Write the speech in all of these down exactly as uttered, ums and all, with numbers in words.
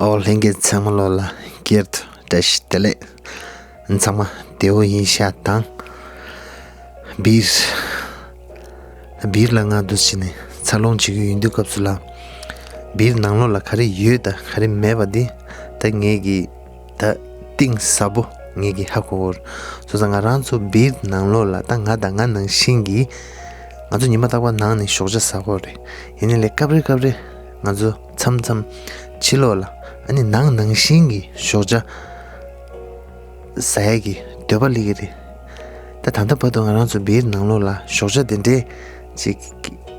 ཨོ་ལྷན་རྒྱས་ཚང་མ་ལོ་ལ་སྐྱར་དུ་བཀྲ་ཤིས་བདེ་ལེགས། ཚང་མ་བདེ་པོ་ཡིན་ཤག་དང་། སྦིར། སྦིར་ལ་ང་འདུག་བྱས་ནས་འཚར་ལོངས་བྱེད་ཀྱི་ཡོད་དུས་སྐབས་སུ་ལ། སྦིར་ནང་ལོགས་ལ་ག་རེ་ཡོད་དང་ག་རེ་མེད་པ་འདི་ད་ངས་ཀྱིས་ད་གཏིང་ཟབ་པོ་ངས་ཀྱིས་ཧ་གོ་གི་ཡོད། སོང་ཙང་ང་རང་ཚོ་སྦིར་ནང་ལོགས་ལ་ད་ང་དང་ང་ནང་བཞིན་གྱིས་ང་ཚོ་ཉི་མ་རྟག་པར་ནང་ནས་ཞོགས་ཇ་ཟ་གི་ཡོད་རེད། ཡིན་ནའི་ལས་སྐབས་རེ་སྐབས་རེ་ང་ཚོ་མཚམས་མཚམས་ཕྱི་ལོགས་ལ་ཨ་ནི་ནང་ནང་བཞིན་གྱི་ཞོགས་ཇ་ཟ་ཡས་ཀྱི་འདོད་པ་སླེབས་ཀྱི་རེད། ད་ད་ལྟ་བར་དུ་ང་རང་ཚོ་སྦིར་ནང་ལོགས་ལ་ཞོགས་ཇ་དེ་འདྲས་ཅིག་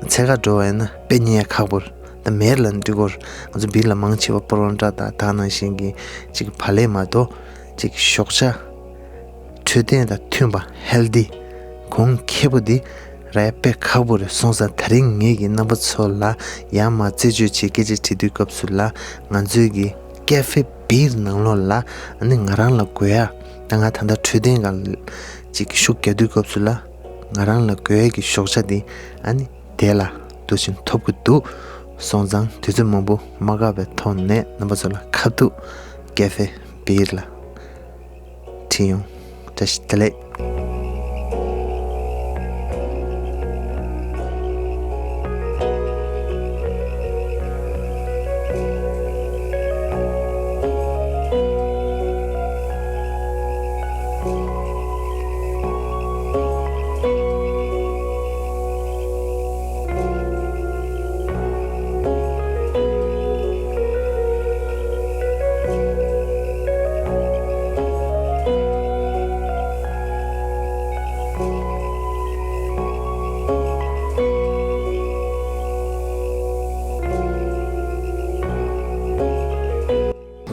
འཚོལ་ག་འགྲོ་བ་ཡིན་ན་དཔེ་རྙེད་ཡ་ཁག་པོ་རེད། ད་མེད་ལབ་ན་འགྲིག་གི་རེད། ང་ཚོ་སྦིར་ལ་མང་ཆེ་བ་པོ་རོ་ཊ་དང་ད་ནང་བཞིན་གྱི་ཅིག་བག་ལེབ་མ་གཏོགས་ཅིག་ཞོགས་ཇ་འཕྲོད་བསྟེན་དང་མཐུན་པ་ཧེལ་ཐི་གོང་ཁེ་པོ་འདི་རག་ཡ་དཔེ་ཁག་པོ་རེད། སོང་ཙང་ད་རིང་ངེད་ཀྱིས་རྣམ་པ་ཚོ་ལ་ཡར་མར་རྩད་གཅོད་བྱེད་སྐད་ཆ་དྲི་དུས་སྐབས་སུ་ལ་ང་ཚོའི་གི་ཀེ་ཧྥེ་སྦིར་ནང་ལོགས་ལ་ཨ་ནི་ང་རང་ལ་དགོས་ཡ། ད་ང་ད་ལྟ་འཕྲོད་བསྟེན་སྒང་ཅིག་ཤུགས་རྒྱག་དུས་སྐབས་སུ་ལ་ང་རང་ལ་དགོས་ཡ་གི་ཞོགས་ཇ་འདི་ཨ་ནི་དེ་ལ་འདུག་བཞིན་ཐོབ་ཀྱི་འདུག་སོང་ཙང་དུས་ཚོད་མང་པོ་མ་བཀག་པའི་ཐོག་ནས་རྣམ་པ་ཚོ་ལ་ཁ་ཐུག་ཀེ་ཧྥེ་སྦིར་ལ་ཁྲིད་ཡོང་། བཀྲ་ཤིས་བདེ་ལེགས།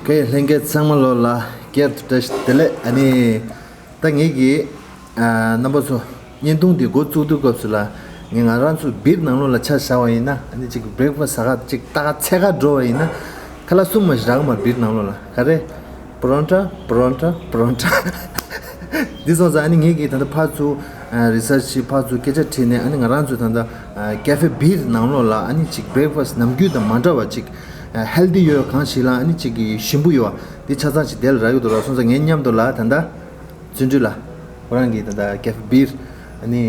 ཨོ་ཁེ། ལྷན་རྒྱས་ཚང་མ་ལོ་ལ་སྐྱར་དུ་བཀྲ་ཤིས་བདེ་ལེགས། ཨ་ནི་ད་ངེད་ཀྱིས་ཨ་རྣམ་པ་ཚོ་བརྙན་ཐུང་འདི་འགོ་བཙུགས་དུས་སྐབས་སུ་ལ་ངས་ང་རང་ཚོ་སྦིར་ནང་ལོགས་ལ་ཆ་བཞག་པ་ཡིན་ན་ཨ་ནི་ཅིག་བྷི་རེག་ཕ་སི་ཟ་ག་ཅིག་ལྟ་ག་འཚོལ་ག་འགྲོ་བ་ཡིན་ན་ཁ་ལག་གསུམ་མ་ཞིག་རག་གི་མ་རེད། སྦིར་ནང་ལོགས་ལ་ག་རེ། པོ་རོ་ཊ། པོ་རོ་ཊ། པོ་རོ་ཊ། འདི་སོང་ཙང་ཨ་ནི་ངེད་ཀྱིས་ད་ལྟ་ཕར་ཚུར་ཨ་རི་སར་ཆི་བྱས་ཕར་ཚུར་སྐད་ཆ་དྲིས་ནས་ཨ་ནི་ང་རང་ཚོ་ད་ལྟ་ཨ་ཀེ་ཧྥེ་སྦིར་ནང་ལོགས་ལ་ཨ་ནི་ཅིག་བྷི་རེག་ཕ་སི་ནམ་རྒྱུན་དང་མ་འདྲ་བ་ཅིག་ཨ་ཧེལ་ཐི་ཡོད་གང་ཞིག་ལ་ཨ་ནི་ཅིག་གི་ཞིམ་པོ་ཡོད་པ་འདི་ཆ་ཚང་ཅིག་དེ་ལ་རག་གི་འདུག་ལ། སོང་ཙང་ངའི་མཉམ་དུ་ལ་ད་ལྟ་བརྩོན་འགྲུས་ལགས་ཁོ་རང་གིས་ད་ལྟ་ཀེ་ཧྥེ་སྦིར་ཨ་ནི་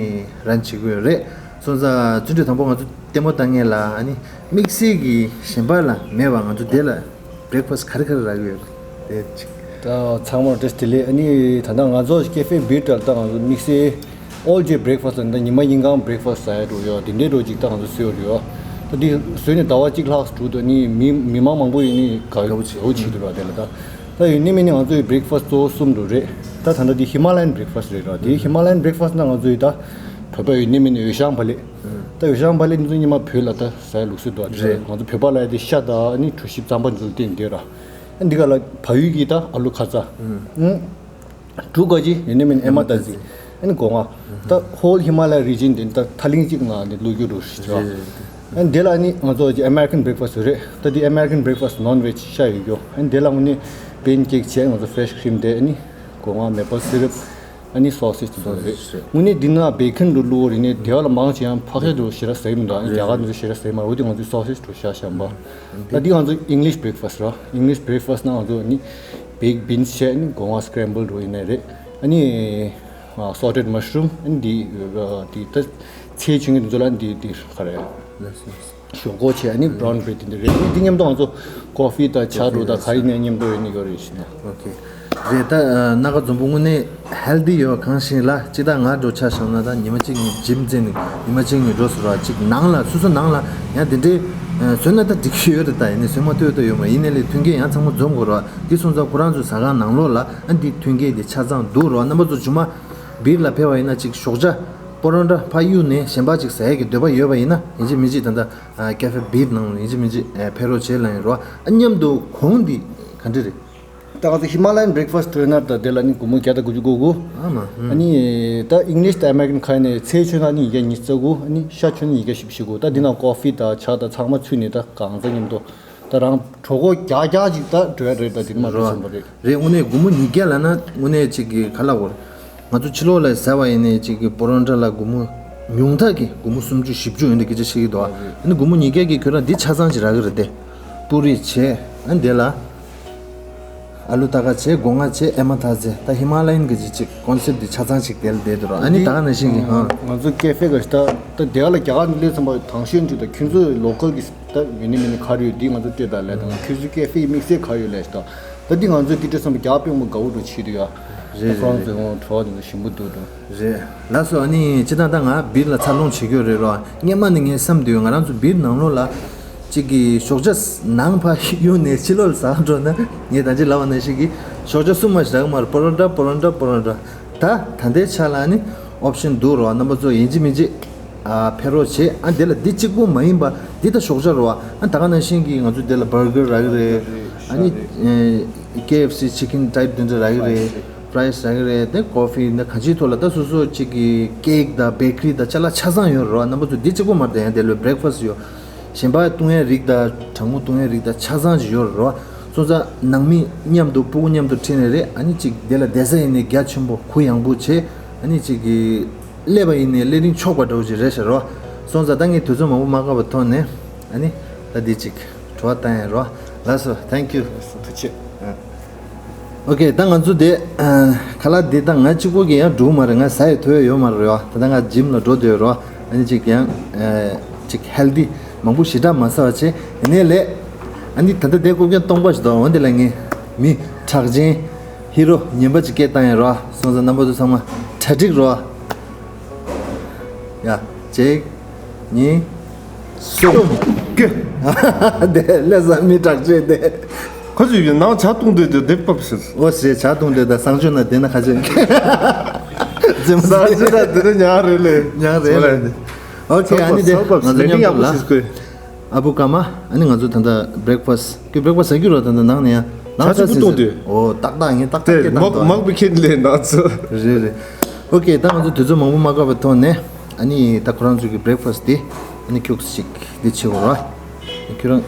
རན་བྱེད་ཀྱི་ཡོད་རེད། སོང་ཙང་བརྩོན་འགྲུས་དང་པོ་ང་ཚོ་ལྟད་མོ་ལྟ་མཁན་ལ་ཨ་ནི་དམིགས་བསལ་གྱི་གཞན་པ་ལ་མེད་པ་ང་ཚོ་དེ་ལ་བྷི་རེག་ཕ་སི་ག་རེ་ག་རེ་རག་གི་ཡོད་དེ་ཅིག་ད་ཚང་མར་བཀྲ་ཤིས་བདེ་ལེགས། ཨ་ནི་ད་ལྟ་ང་ཚོ་ཀེ་ཧྥེ་སྦིར་ལ་ད་ང་ཚོ་དམིགས་བསལ་ཨོལ་ཌེ་བྷི་རེག་ཕ་སི་ད་ཉི་མ་ཉིན་གང་བྷི་རེག་ཕ་སི་ཟ་ཡ་འགྲོ་ཡོད། དེ་འདྲའི་འགྲོ་ཅིག་ད་ང་ཚོ་བཟོས་ཡོད་རེད། ད་འདི་བཟོས་ནས་ཟླ་བ་གཅིག་ལྷག་འགྲོ་འདུག་ནི་མི་མི་མང་མང་པོ་ཡིན་ནི་དགའ་དགའ་བོ་བྱེད་དགའ་བོ་བྱེད་འདུག་ར། དེ་ལ་ད་ད་ཡོད་ནི་མིན་ནི་ང་ཚོའི་བྷི་རེག་ཕ་སི་གཙོ་བོ་གསུམ་འགྲོ་རེད། ད་ད་ལྟ་འདི་ཧི་མ་ལ་ཡན་བྷི་རེག་ཕ་སི་རེད་ར། དེ་ཧི་མ་ལ་ཡན་བྷི་རེག་ཕ་སི་ན་ང་ཚོའི་ད་བོད་པ་ཡོད་ནི་མིན་ནི་འོད་ཤང་བག་ལེབ། ད་འོད་ཤང་བག་ལེབ་འདི་ཚོ་སྔོན་མ་བོད་ལ་ད་ཟ་ཡ་ལུགས་སྲོལ་འདུག་རེད། ང་ཚོ་བོད་པ་ལ་ཡ་དེ་ཤ་དང་ཨ་ནི་གྲོ་ཞིབ་རྩམ་པ་འདི་ཚོ་བསྟེན་བསྡད་ར། ཨ་འདི་ག་ལ་བལ་ཡུལ་གྱི་ད་ཨ་ལུ་ཁ་ཚ། ཨུ། འབྲུ་དཀར་ཅི་ཡོད་ནི་མིན་ཨེ་མ་ད་ཟི། ཨ་ནི་སྒོ་ང་། ད་ཧོལ་ཧི་མ་ལ་ཡ་རི་ཇན་དེ་ད་ཐག་རིང་གཅིག་ནང་ནས་ལུས་རྒྱུ་འགྲོ་ཞིག་རེད། ཨ་ནི་དེ་ལ་ཨ་ནི་ང་ཚོ་ཨ་མེ་རི་ཀན་བྷི་རེག་ཕ་སི་རེད། ད་དེ་ཨེ་མེ་རི་ཀན་བྷི་རེག་ཕ་སི་ནོན་ཝེཇ་ཤ་ཡོད་རྒྱུ། ཨ་ནི་དེ་ལ་དངོས་གནས་པན་ཀེག་བྱས་ང་ཚོ་ཧྥི་རེ་ཤི་ཁི་རིམ་དེ་ཨ་ནི་སྒོ་ང་མེ་པལ་སི་རབ། ཨ་ནི་སོ་སེ་ཇི་དེ་ཚོ་རེད། དངོས་གནས་འདི་ན་བེ་ཁན་འགྲོ་བླུགས་རེད་ནས་དེ་བ་ལ་མང་ཆེ་ཡང་ཕག་ཤ་འགྲོ་ཞེ་དྲག་ཟ་གི་མི་འདུག་ཨ་ནི་རྒྱ་གར་འདི་ཚོ་ཞེ་དྲག་ཟ་གི་མ་རེད། འོ་དེ་ང་ཚོའི་སོ་སེ་ཇི་འགྲོ་ཤ་ཤམ་པ། ད་འདི་ང་ཚོ་ཨིང་ལིཤ་བྷི་རེག་ཕ་སི་ར། ཨིང་ལིཤ་བྷི་རེག་ཕ་སི་ན་ང་ཚོ་ནི་བེག་བིན་སི་བྱས་ནི་སྒོ་ང་སི་ཀྲེམ་བལ་འགྲོ་ཡིན་ནའི་རེད། ཨ་ནི་སོ་ཊེཌ་མ་ཤ་རུམ་ཨ་ནི་འདི་འདི་ད་ཚལ་མཆོད་མཁན་འདི་ཚོ་ལ་འདི་འདི་ག་རེ། ཞོག་ཁོག་བྱས་ཨ་ནི་བྷ་རའུན་བྷི་རེཌ་དེ་འདྲ་རེད། ཨ་ནི་འདི་མཉམ་དུ་ང་ཚོ་ཀོ་ཧྥི་དང་ཇ་འགྲོ་དང་ག་ཡིན་ནའི་མཉམ་དུ་ཡོད་ནི་ཡོད་རེད་ཤི་ན། ཨོ་ཁེ། རེད་ད། སྣ་ཁ་འཛོམས་པོ་དངོས་གནས་ཧེལ་ཐི་ཡོད་གང་ཞིག་ལ་ཅི་ད་ང་འགྲོ་ཆ་བཞག་ན་ད་ཉི་མ་གཅིག་ནི་ཇིམ་རྩེ་ནི་ཉི་མ་གཅིག་ནི་འགྲོ་ཟེར་བ་ཅིག་ནང་ལ་སོ་སོ་ནང་ལ་ཡང་དེ་འདྲའི་བཟོས་ན་ད་འགྲིག་གི་ཡོད་རེད། ད་ཡིན་ནའི་བཟོས་མ་ཐུབ་ད་ཡོད་མ་ཡིན་ནའི་ལས་མཐུན་རྐྱེན་ཡང་ཚང་མ་འཛོམས་དགོས་རེད་བ། དེ་སོང་ཙང་ཁོ་རང་ཚོའི་ཟ་ཁང་ནང་ལོགས་ལ་ཨ་འདི་མཐུན་རྐྱེན་དེ་ཆ་ཚང་འདུག་རེད་བ། རྣམ་པ་ཚོ་ཇུ་མ་སྦིར་ལ་ཕེབས་པ་ཡིན་ན་ཅིག་ཞོགས་ཇ་པོ་རོ་ཊ་ཕར་གཡུགས་ནས་གཞན་པ་ཅིག་ཟ་ཡས་ཀྱི་འདོད་པ་ཡོད་པ་ཡིན་ན་ཡིན་གཅིག་མིན་གཅིག་ད་ལྟ། ཀེ་ཧྥེ་སྦིར་ནང་ལ་ཡིན་གཅིག་མིན་གཅིག་ཕེབས་རོགས་བྱེད་ལབ་ཡིན་རོ། ཨ་མཉམ་དུ་གོང་འདི་ག་འདྲ་རེད། ད་ང་ཚོ་ཧི་མ་ལ་ཡན་བྷི་རེག་ཕ་སི་ཊི་ཐོས་ན་ད་དེ་ལ་ནི་སྒོར་མོ་བརྒྱ་དང་དགུ་བཅུ་གོ་དགུ། ཨ་མ། ཨ་ནི་ད་ཨིང་ལིཤ་དང་ཨ་མེ་རི་ཀན་ཁ་ནས་ཚལ་མཆོད་ན་ནི་ཉིས་བརྒྱ་ཉི་ཤུ་རྩ་དགུ། ཨ་ནི་ཤ་མཆོད་ན་ཉིས་བརྒྱ་བཞི་བཅུ་ཞེ་དགུ། ད་འདི་ནང་ཀོ་ཧྥི་དང་ཇ་དང་ཚང་མ་ཚུད་ནས་ད་གང་ཚ་མཉམ་དུ་ད་རང་གྲོད་ཁོག་རྒྱགས་རྒྱགས་ཅིག་ད་འགྲོ་ཡ་རེད། ད་དེ་མ་འགྲོ་བསམ་པ་རེད། རེད། དངོས་གནས་སྒོར་མོ་ཉིས་བརྒྱ་ལབ་ན་དངོས་གནས་ཅིག་གི་ག་ལ་འོར། ང་ཚོ་ཕྱི་ལོགས་ལ་ཟ་བ་ཡིན་ནའི་ཅིག་གི་པོ་རོ་ཊ་ལ་སྒོར་མོ་ཉུང་མཐའ་གི་སྒོར་མོ་སུམ་ཅུ་བཞི་བཅུ་ཡོད་འདི་སྐད་ཆ་བཤད་ཀྱི་འདུག་ཨ་ནི་སྒོར་མོ་ཉིས་བརྒྱ་གི་ཁྱོད་རང་འདི་ཆ་ཚང་ཅིག་རག་གི་རེད་དེ། པུ་རི་བྱས་ཨ་འདི་ལ་ ཨ་ལུ་ཏ་ཀ་བྱས། སྒོ་ང་བྱས། ཨེ་མ་ཐ་ཚེ། ད་ཧི་མ་ལ་ཡན་གྱི་ཅིག་ཅིག་ཀོན་སེབ་འདི་ཆ་ཚང་ཅིག་དེ་ལ་བསྡད་འདུག་ར། ཨ་ནི་ད་ག་ནང་བཞིན་གྱི་ཧང་། ང་ཚོ་ཀེ་ཧྥེ་ག་ཞིག་ད་ད་དེ་ག་ལ་རྒྱ་གར་ནས་སླེབས་ཙམ་པ་དང་ཤོས་འདི་ད་ཁྱོད་ཚོའི་ལོ་ཀལ་གྱི་ད་མི་ནི་མི་ནི་ག་རེ་ཡོད་འདི་ང་ཚོ་སྤྲད་ད་ལས་དང་ཁྱོད་ཚོའི་ཀེ་ཧྥེ་ཡི་དམིགས་བསལ་ག་རེ་ཡོད་ལས་ཞིག་ད་ད་འདི་ང་ཚོའི་འདི་སྤྲད་ཙམ་པ་རྒྱ་དཔོན་པོ་དགའ་བོ་འགྲོ་བྱེད་འདུག་ཡ། རེད་རེད་ད་ཁོ་རང་རེད། ཚོའི་ཧོང་བྲོ་བ་འདི་ཚོ་ཞིམ་པོ་འདུག་འགྲོ། རེད། ལགས་སོ། ཨ་ནི་སྤྱིར་བཏང་ད་ང་སྦིར་ལ་འཚར་ལོངས་བྱེད་ཀྱི་ཡོད་རེད་རོ། སྔན་མ་ནས་ངས་བསམ་བསྡད་ཡོད། ང་རང་ཚོ་སྦིར་ནང་ལོགས་ལ་གཅིག་གི་ཞོགས་ཇ་ནང་ཕར་གཡུགས་ནས་ཕྱི་ལོགས་ལ་ཟ་འགྲོ་ན། ངས་ད་ཅི་ལབ་པ་ནང་བཞིན་གྱི་ཞོགས་ཇ་གསུམ་མ་ཞིག་རག་གི་མ་རེད། པོ་རོ་ཊ་པོ་རོ་ཊ་པོ་རོ་ཊ། ད་ད་ལྟའི་ཆ་ལ་ནི་ཨོབ་ཤན་འདུག་རོ། རྣམ་པ་ཚོ་ཡིན་གཅིག་མིན་གཅིག་ཨ་ཕེབས་རོགས་བྱེད། ཨ་འདི་ལ་འདི་གཅིག་པོ་མ་ཡིན་པ་འདི་ད་ཞོགས་ཇ་རོ། ཨ་ད་ག་ནང་བཞིན་གྱི་ང་ཚོ་འདི་ལ་བར་གར་རག་གི་རེད། ཨ་ནི་ཨེ་ཀེ་ཨེཕ་སི་ཅི་ཀན་ཊའིབ་འདི་འདྲ་རག་གི་རེད། ཕ་རའི་སི་རག་གི་རེད། དེ་ཀོ་ཕི་ནི་གང་ཅིའི་ཐོག་ལ་ད་སོ་སོ་གཅིག་གི་ཀེག་དང་བེ་ཀ་རི་དང་ཅ་ལག་ཆ་ཚང་ཡོད་རོ། རྣམ་པ་ཚོ་འདི་གཅིག་པོ་མ་རེད། ཡང་དེ་ལོས་བྷི་རེག་ཕ་སི་ཡོད། གཞན་པ་བཏུང་ཡས་རིགས་དང་གྲང་མོ་བཏུང་ཡས་རིགས་དང་ཆ་ཚང་ཅིག་ཡོད་རོ། སོང་ཙང་ནང་མི་མཉམ་དུ་ཕྲུ་གུ་མཉམ་དུ་ཁྲིད་ནས་རེད། ཨ་ནི་གཅིག་དེ་ལ་བསྡད་ས་ཡིན་ནའི་རྒྱ་ཆེན་པོ་གུ་ཡངས་པོ་བྱས། ཨ་ནི་གཅིག་གི་སླེབས་པ་ཡིན་ནའི་སླེབས་རིན་ཆོག་པ་འདྲ་བོ་ཅིག་རེད་ཤག་རོ། སོང་ཙང་ད་ངས་དུས་ཚོད་མང་པོ་མ་བཀག་པའི་ཐོག་ནས་ཨ་ནི་ད་འདི་གཅིག་བྲོ་བ་བཏང་ཡས་རོ། ལགས་སོ། ཐེང་ཀིའུ། ཐུགས་རྗེ་ཆེ། ཨོ་ཁེ། ད་ང་ཚོ་དེ་ཁ་ལག་འདི་ད་ང་གཅིག་པོ་གིས་ཡང་འགྲུབ་མ་རེད། ང་ཟ་ཡི་ཐོས་ཡོད་མ་རེད་རོ། ད་ལྟ་ང་ཇིམ་ལ་འགྲོ་འདོད་རོ། ཨ་ནི་ཅིག་ཡང་ཅིག་ཧེལ་དི་མང་པོ་ཞེ་དྲག་མ་ཟ་བ་བྱས། ཡིན་ནའི་ལས་ཨ་ནི་ད་ལྟ་དེ་རྐུབ་བཀྱག་སྟོང་པ་ཞིག་འདུག་འོན་ཏེ་ལ་ངས་མི་གྲགས་ཅན་ཧི་རོ་ངན་པ་ཅིག་སྐད་བཏང་ཡིན་རོ། སོང་ཙང་རྣམ་པ་ཚོ་ཚང་མ་གྲ་སྒྲིག་རོ། ཡ། གཅིག་གཉིས། གསུམ། ཀྱེ། དེ་ལས་ས་མི་དྲག་ཅེས་དེ། ཁོ་ཚོས་ནང་ཇ་བཏུང་དུས་དེ་དེབ་བབས་ཟེར། འོ་ཟེར། ཇ་བཏུང་དུས་ད་གསང་སྤྱོད་ན་དེ་ན་ཁ་ཆེན། རྫུན་མ་གསང་སྤྱོད་ན་དེ་ན་ཉག་རེད་ལེ། ཉག་རེད་ལེ། ཨོ་ཁེ། ཨ་ནི་དེ་ང་ཚོ་མཉམ་དུ་ལ། ཨ་བུ་ཀ་མ། ཨ་ནི་ང་ཚོ་ད་ལྟ་བྷི་རེག་ཕ་སི་ཀྱི་བྷི་རེག་ཕ་སི་ཟ་རྒྱུ་རོ། ད་ལྟ་ནང་ནས་ཡང་ནང་ཇ་ཆ་ཆུ་སི་བཏུང་ཟེར། དུས། ཨོ་ཏག་ཏག་ངས་ཏག་ཏག་དེ་སྐད་བཏང་མག་དང་། མག་པའི་ཁྱེད་ལས་ནང་ཚོ། རེད་རེད། ཨོ་ཁེ། ད་ང་ཚོ་དུས་ཚོད་མང་པོ་མ་བཀག་པའི་ཐོག་ནས་ཨ་ནི་ད་ཁོ་རང་ཚོ་གི་བྷི་རེག་ཕ་སི་དེ་ཨ་ནི་ཁྱུག་ཙམ་ཅིག་འདི་བྱེད་དགོས་ར། ཁྱོད་རང་།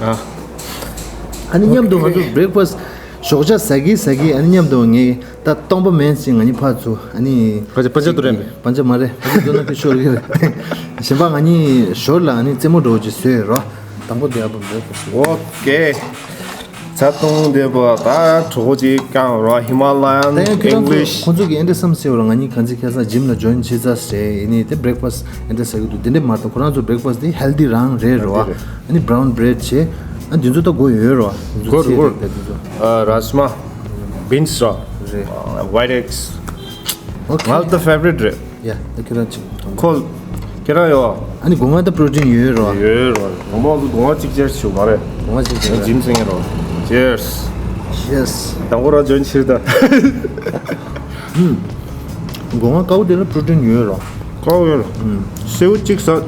ཨ། ཨ་ནི་མཉམ་དུ་ང་ཚོ་བྷི་རེག་ཕ་སི་ཞོགས་ཇ་ཟ་གི་ཟ་གི་ཨ་ནི་མཉམ་དུ་ངས་ད་སྟོང་པ་མེད་ཅིང་ང་གཉིས་ཕར་ཚུར་ཨ་ནི། ཕ་ཇ་ཕ་ཇ་དུ་རེད་པས། ཕ་ཇ་མ་རེད། ཕ་ཇ་དུ་ན་ཁྱོད་ཤོར་གི་རེད། གཞན་པ་ང་གཉིས་ཞོར་ལ་ཨ་ནི་རྩེད་མོ་འགྲོ་ཅིག་བཟོས་རོ། དང་པོ་དེ་ཨ་བུ་བཟོས་པ་ཞིག་ཨོ་ཁེ། ཇ་བཏུང་དེ་བ་ད་གྲོགས་ཅིག་ཀང་རོ། ཧི་མ་ལ་ཡན་ད་ཡང་ཁྱོད་རང་ཚོ་ཨིང་ལིཤ། ཁོང་ཚོ་གི་ཨེ་འདྲ་བསམ་སེ་བ་ར། ང་གཉིས་གང་ཚིག་ཁ་སང་ཇིམ་ལ་ཇོ་ཡིན་བྱེད་ཚར་ཟེར་ཡིན་ནི་དེ་བྷི་རེག་ཕ་སི་ཨེ་འདྲ་ཟ་གི་འདུག་དེ་འདྲ་མ་གཏོགས་ཁོ་རང་ཚོ་བྷི་རེག་ཕ་སི་དེ་ཧེལ་དི་རང་རེད་རོ། ཨ་ནི་བྷ་རའུན་བྷི་རེད་བྱས། ཨ་འདི་ཚོ་ད་དགོས་ཡོད་རོ། འདི་ཚོ་གོར་ཚེ་གོར། ད་འདི་ཚོ། ཨ་རཱཇ་མ། བིན་སི་ར། རེད། ཝའི་ཊི་ཨེག་སི། ཨོ་ཁེ། ང་ལ་ད་ཕེ་ཝ་རི་ཊི་རེད། ཡ། ད་ཁྱེད་རང་ཅིག་ཐོངས། ཁོ། ཁྱེད་རང་ཡོད། ཨ་ནི་སྒོ་ང་ད་པྲོ་ཊིན་ཡོད་རོ། ཡོད་རོ། སྒོ་ང་སྒོ་ང་གཅིག་ཅེར་ཞུ་མ་རེད། སྒོ་ང་གཅིག་ཅེར། ཇིམ་སེང་ངེ་རོ། ཅེར་སི། ཅེར་སི། དང་པོ་ར་ཇོན་ཕྱིར་ད། ཧུམ། སྒོ་ང་ཀའུ་དེ་ལ་པྲོ་ཊིན་ཡོད་རོ། ཀའུ་ཡོད་རོ། ཧུམ། སེའུ་གཅིག་ཟ།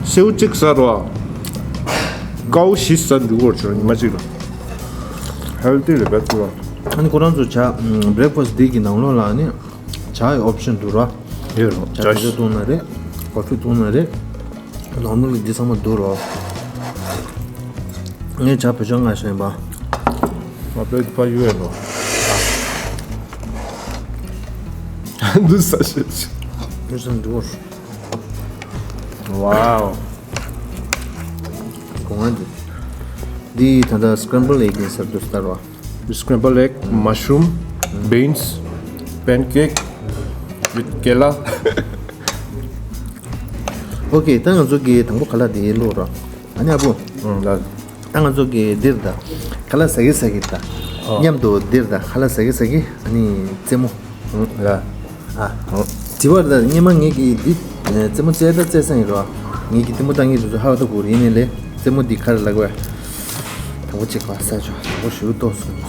སེའུ་གཅིག་ཟ་རོ། ཀའུ་བཞི་ཟ་འགྲོ་གོ་ཆོ་ཉི་མ་གཅིག་ལ། ཧེལ་དི་རེད་པས་ཚུར་རོ། ཨ་ནི་ཁོ་རང་ཚོ་ཇ་བྷི་རེག་ཕ་སི་འདི་གི་ནང་ལོགས་ལ་ཨ་ནི། ཇ་ཡི་ཨོབ་ཤན་འདུག་ར། ཡོད་རོ། ཇ་ཇ་བེ་ཇ་བཏུང་ན་རེད། ཀོ་ཕི་བཏུང་ན་རེད། ནོར་མལ་འདི་ཚང་མ་འདུག་རོ། ངས་ཇ་བེ་ཇ་ང་ཤེས་པ། ང་པེ་ཏི་པ་ཡོད་རོ། འདུག་ས་ཤེས། འདུག་ས་འདུག་རོ། ཝའོ། གོང་ང་འདི། འདི་ད་ལྟ་སི་ཀྲམ་བལ་ཨེག་ཡིན་ཟེར་འདུག་སྟར་བ། Scrambled egg, mushroom, beans, pancake with kela. ཨོ་ཁེ། ད་ང་ཚོ་གི་དང་པོ་ཁ་ལག་དེ་ལོ་ར། ཨ་ནི་ཨ་བུ། ཨང་ལ། ད་ང་ཚོ་གི་འདིར་ད། ཁ་ལག་ཟ་གི་ཟ་གི་ད། ཨོ། མཉམ་དུ་འདིར་ད་ཁ་ལག་ཟ་གི་ཟ་གི་ཨ་ནི་རྩེད་མོ། ཨང་ལ། ཨ། དྲི་བར་ད་སྔན་མ་ངེད་ཀྱིས་འདི་རྩེད་མོ་རྩེ་ད་རྩེ་སང་ཡིན་རོ། ངེད་ཀྱིས་གཏི་མུག་བཏང་གི་འདུག་ཚོ་ཧ་བ་ད་གོ་རེ་ཡིན་ནའི་ལས་རྩེད་མོ་འདི་ག་རེ་ལབ་དགོས། དང་པོ་གཅིག་པ་ས་ཆོ་དང་པོ་ཞུ་ཏོག་སོང་།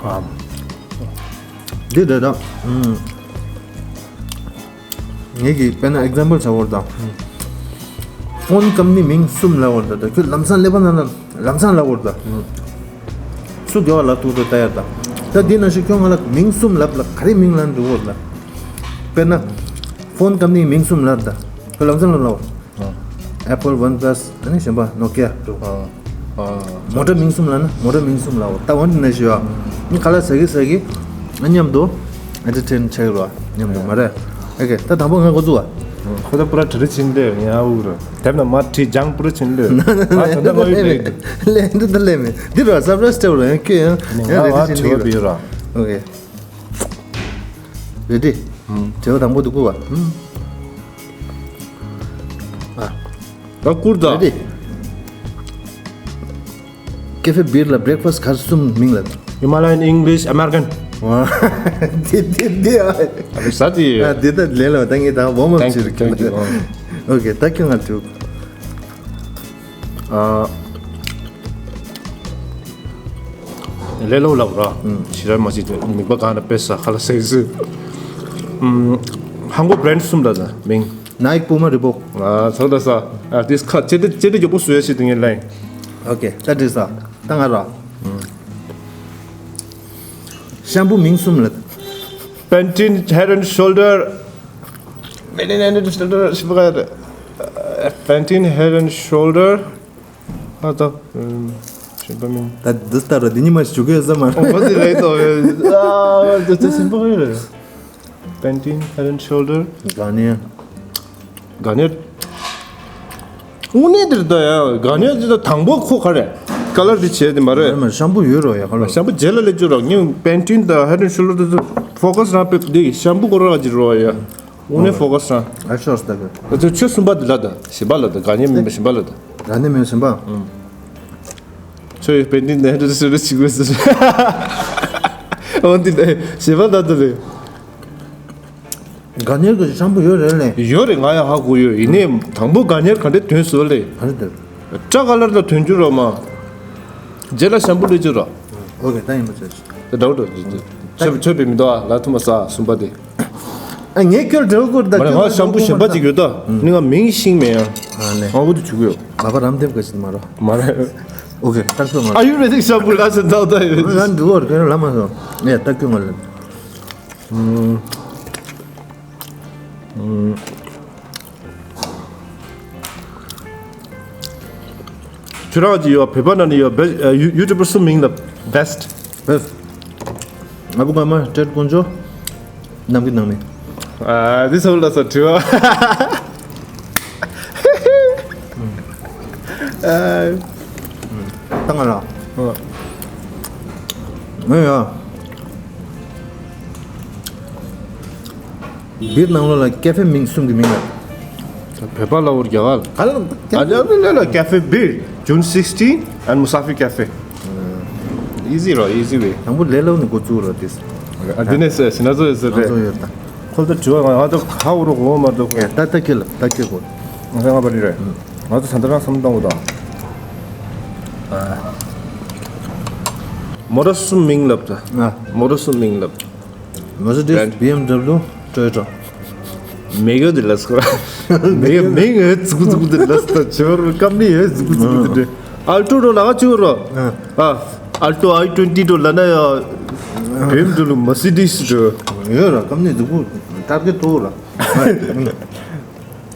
ཨམ། འདི་ད་ད། ངེད་ཀྱིས་དཔེར་ན་ཨེག་ཛམ་པལ་བྱ་བར་དང་། ཕོན་ཀམ་ནི་མིང་གསུམ་ལབ་བར་དང་། ད་ཁྱོད་ལམ་སང་སླེབས་པ་ན་ལམ་སང་ལབ་བར་དང་། སུ་དགེ་བ་ལབ་ཐུབ་འགྲོ་ལྟ་ཡར་དང་། ད་འདི་ན་ཞིག་ཁྱོད་ང་ལ་མིང་གསུམ་ལབ་ལ་ག་རེ་མིང་ལབ་འགྲོ་བར་དང་། དཔེར་ན། ཕོན་ཀམ་ནི་མིང་གསུམ་ལབ་དང་། ཁྱོད་ལམ་སང་ལབ་ལབ། ཨེ་པལ་ཝན་པ་ལ་སི་ཨ་ནི་གཞན་པ་ནོ་ཀི་ཡ་འགྲོ། མོ་ཊ་མིང་གསུམ་ལབ་ན་མོ་ཊ་མིང་གསུམ་ལབ་འོ། ད་འོན་ཏེ་ན་ཞུ་ཡ། ནི་ཁ་ལག་ཟ་གི་ཟ་གི་ཨ་མཉམ་དུ་ཨེན་ཊར་ཊེན་ཆགས་རོ། མཉམ་དུ་མ་རེད། ཨོ་ཁེ། ད་དང་པོ་ང་འགོ་བཙུགས་བ། ཁོ་ད་པུ་ར་དྲི་རི་ཆིན་ལེ་ཡ་འུ་ར། དེབ་ན་མ་དྲི་ལྗང་པུ་ར་ཆིན་ལེ། ང་ད་ད་མ་ཡོད་ལེ། ལེ་འདི་ད་ལེ་མེ་འདི་ར་སབ་ར་སྟེ་ར་ཡང་ཁྱོད་ཡང་ཡང་ང་རེ་ང་ཆི་ཆིན་ལེ་བ་ར། བི་ར། ཨོ་ཀེ། རེ་ཌི། དྲི་བ་དང་པོ་འདི་ཀུ་བ། ཨ། ད་ཀུར་ད། རེ་ཌི། ཀེ་ཧྥེ་བིར་ལ་བྷི་རེག་ཕ་སི་ག་རེ་གསུམ་མིང་ལ། Himalayan English American། ཝ། དེ་དེ་དེ་ཨ། ཨ་ས་དེ། ཨ་དེ་ད་ལས་ལ་ད་ངས་ད་བོ་མ་Thank you, ཕྱིར་thank you. ཨོ་ཀེ། ད་ཁྱོད་ང་ཐུག་ཨ། ལས་ལོ་ལབ་ར། ཤི་ར་མ་ཤི་དེ་མིག་པ་གང་ན་པེ་ས་ཁ་ལ་སེ་སུ། ཧང་གོ་བྷི་རེན་ཌི་གསུམ་ད་ད་མིང་། Nike, Puma, Reebok། ཨ་ཚོ་ད་ས། ཨ་དེ་ཁ་ཅེ་དེ་ཅེ་དེ་ཇོ་པོ་སུ་ཡ་ཤི་དེ་ངས་ལན། ཨོ་ཀེ། ད་འགྲིག་ས། ད་ང་ར། ཤམ་པུ་མིང་གསུམ་ལ། Pantene Head and Shoulder། Pantene Head and Shoulder ཤི་བ་ག་རེད། Pantene Head and Shoulder། ཨ་ད། ཤམ་པུ་མིང་། ད་འདི་ལྟར་ར་འདི་ཉི་མ་ཞིག་འཇུག་གི་ཡོད་ས་མ་རེད། ཨོ་ཟི་རེད་དོ། ཨ་ད་ད་ཤམ་པུ་ག་རེད། Pantene Head and Shoulder། ག་ནས། ག་ནས། དངོས་གནས་འདིར་ད་ཡ་ག་ནས་འདི་ད་དང་པོ་ཁོ་ག་རེད། ཀ་ལར་འདི་བྱས་དེ་མ་རེད། མ་ཤམ་པུ་ཡོད་རོ་ཡ་ཁ་ལ། ཤམ་པུ་རྗེས་ལ་ལས་བཅུ་རོ། ངས་Pantene་དང་Head and Shoulder་དེ་ཚོ་ཕོ་ཁ་སི་རང་ཕེབས་འདི་ཤམ་པུ་ཁོ་ར་ག་ཅི་རོ་ཡ། དངོས་གནས་ཕོ་ཁ་སི་རང་། ཨ་ཤོར་སྟ་གི། ད་ཚོ་ཆོས་གསུམ་པ་འདི་ལ་ད་ཞིམ་པ་ལ་ད་ག་ནས་མིན་པ་ཞིམ་པ་ལ་ད། ག་ནས་མིན་ཞིམ་པ། ཆོས་ཡོད་Pantene་དང་Head and Shoulder་ཞིག་དགོས་ཟེར། འོ་འདི་ད་ཞིམ་པ་ད་ད་རེད། ག་ནེར་གྱི་ཤམ་པུ་ཡོད་རེད་ལེ། ཡོད་རེད། ང་ཡང་ཧ་གོ་ཡོད། ཡིན་ནའི་དང་པོ་ག་ནེར་ག་འདྲ་ཐོན་སོང་ལེ། ག་རེ་དེ། སྐྲ་ག་ལར་ད་ཐོན་རྒྱུ་རོ་མ། རྗེས་ལ་ཤམ་པུ་ལས་རྒྱུ་རོ། ཨོ་ཀེ། ད་ཡིན་པ་བྱས། ད་འདྲ་བོ་འདྲ་བོ་ཆོས་ཆོས་པའི་མི་འདུག་ཨ། ལ་ཐུ་མ་ས་གསུམ་པ་དེ། ཨ་ངས་ཁྱོད་འདྲ་བོ་སྐོར་ད་མ་རེད། ཁྱོད་ང་ཤམ་པུ་གཞན་པ་ཅིག་ཡོད་ད། ནི་ང་མིང་ཤེས་མེད་ཡ། ཨ་ནས། ཨ་འོ་དེ་བྱུག་ཡོད། མ་པ་རམ་དེབ་ག་ཞིག་མ་རོ། མ་རེད། ཨོ་ཀེ། ད་ཁྱོད་ང་ཨ་ཡུ་རེ་ཐིག་ཤམ་པུ་ལ་ཟེར་ད་ད་ཡོད། ང་འདྲ་བོ་ཁྱོད་ལ་མ་སོང་། ངས་ད་ཁྱོད་ང་ལ། ཁྱོད་རང་གི་ཡོད་བོད་པ་ནང་ནས་ཡོད་བེ་ཡུ་ཡུ་ཊུབ་པར་སུ་མིང་ལ་བེ་སི་ཊི། བེ་སི་ཊི། ཨ་བུ་ཀ་མ་ཊེཌ་དཀོན་མཆོག་ནམ་གི་ནང་མི། ཨ་འདི་ཚོ་ལ་ས་དྲི་བ། ཨ་ད་ང་ལ། ཨ། ངས་ཡ། བིར་ནང་ལོགས་ལ་ཀེ་ཧྥེ་མིང་གསུམ་གྱི་མིང་ལ། བོད་པ་ལ་འོར་རྒྱ་གར། ག་ལ་ཨ་ལ་ལ་ལ་ལ་ཀེ་ཧྥེ་བིར། June sixteen and Musafir Cafe. Easy རོ། easy way. དང་པོ་ལས་སླ་བོ་ནས་འགོ་བཙུགས་རོ་དེ། ཨ་འདི་ནས་ཟེར་ཟིན་ན་ཚོ་ཡོད་ཟེར་ང་རེད། ཚོ་ཡོད་ད། ཁོ་ལ་ད་དྲི་བ་ང་ང་ད་ཧ་འོ་རོ་འོ་མ་ད་ཁོ། ཡ་ད་ད་ཁྱེད་ལ་ད་ཁྱེད་གོ། ང་ཚོ་ང་པ་རི་རེད། ང་ཚོ་ད་ལྟ་རང་བསམ་བཏང་འོ་ད། མོ་ར་གསུམ་མིང་ལབ་ད། ང་མོ་ར་གསུམ་མིང་ལབ། Mercedes། Brand། BMW། Toyota། མེ་ག་དེ་ལ་སྐོར། མེ་ག་མེ་ག་ཙུ་གུ་ཙུ་གུ་དེ་ལ་སྟ་ཆོར་ཀམ་ནི་ཡ་ཙུ་གུ་ཙུ་གུ་དེ། ཨལ་ཊོ་རོ་ལ་ག་ཅུ་རོ། ཨ། ཨལ་ཊོ་ཨའི་ཊུ་ཝེན་ཊི་རོ་ལ་ན་ཡ། BMW། Mercedes་རོ། ཡོད་ར་ཀམ་ནི་ཙུ་གུ་ཏར་གེ་ཏོ་ར།